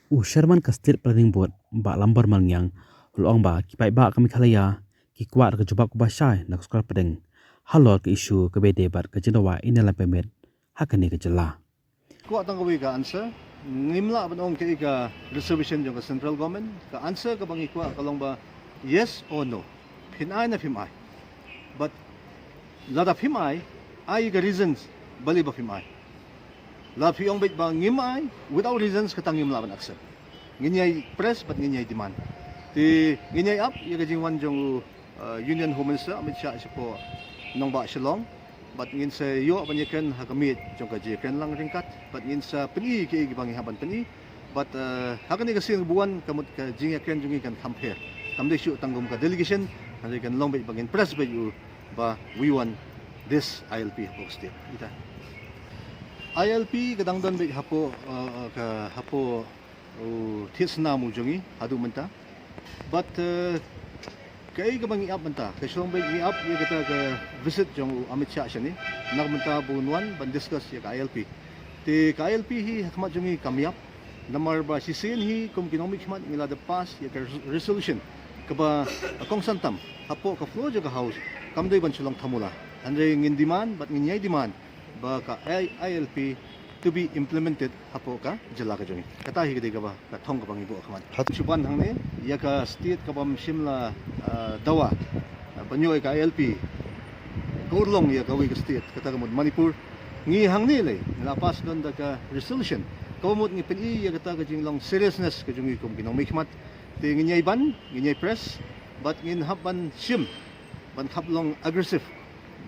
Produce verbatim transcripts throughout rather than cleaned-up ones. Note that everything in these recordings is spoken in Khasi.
U Chairman ka State Planning Board, Bah Lambor Malngiang, u la ong ba ki paidbah ka Meghalaya ki kwah da ka jubab kaba shai na ka sorkar pdeng halor ka issue kaba ïadei bad ka jingdawa Inner Line Permit ha kane ka jylla. Kwah tang kawei ka answer. Ngim lah ban ong kaei ka reservation jong ka central government. Ka answer kaba ngi kwah ka long ba yes or no. Phin ai ne phim ai. But lada phim ai, ai ka reasons balei ba phim ai. Lada phi ong beit ba ngim ai without reasons, kata ngim lah ban accept. Ngin ïai press bad ngin ïai demand. Te ngin ïai ap ïa ka jingwan jong u, uh, Union Home Minister Amit Shah shapoh nongbah Shillong. Bad ngin sa ïoh ban ïakren ha ka miet jong ka jingïakren lang ryngkat. Bad ngin sa pyni kiei kiba ngi hap ban pyni. Bad, uh, ha kane ka sien ba wan ka mut ka jingïakren jong ngi kan kham pher. Kam dei shuh tang kum ka delegation, hynrei kan long beit ba ngin press beit u ba we want this I L P hapoh ka state. Ita. I L P ka dang don beit hapoh, uh, ka hapoh u thied snam u jong ngi haduh mynta. Bad, uh, kaei kaba ngi ap mynta, ka shu long beit ngi ap ïa kata ka visit jong u Amit Shah shane. Na ka mynta ba un wan ban discuss ïa ka I L P. Te ka I L P hi ha khmat jong ngi kam ïap. Namar ba shisien hi kum ki nongmihkhmat ngi la da pass ïa ka res-, resolution kaba, uh, kongsan tam hapoh ka floor jong ka House, kam dei ban shu long thamula. Hynrei ngin demand bad ngin ïai demand ba ka I-, I L P to be implemented hapoh ka jylla ka jong ngi. Kata hi ka dei kaba, ka thong kaba ngi buh ha khmat. Shu ban hangne ïa ka state kaba ym shym la, uh, dawa, uh, ban ïoh ïa ka I L P. Ka urlong ïa kawei ka state, kata ka mut Manipur. Ngi hangne lei ngi la pass don da ka resolution kaba mut ngi pyni ïa kata ka jinglong seriousness ka jong ngi kum ki nongmihkhmat. Te ngin ïai ban, ngin ïai press, bad ngin hap ban shim ban khap long aggressive,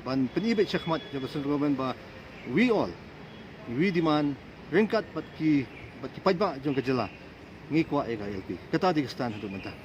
ban pyni beit shakhmat jong ka central government ba we all, we demand ryngkat bad ki, bad ki paidbah jong ka jylla, ngi kwah ïa ka I L P. Kata dei ka stand haduh mynta.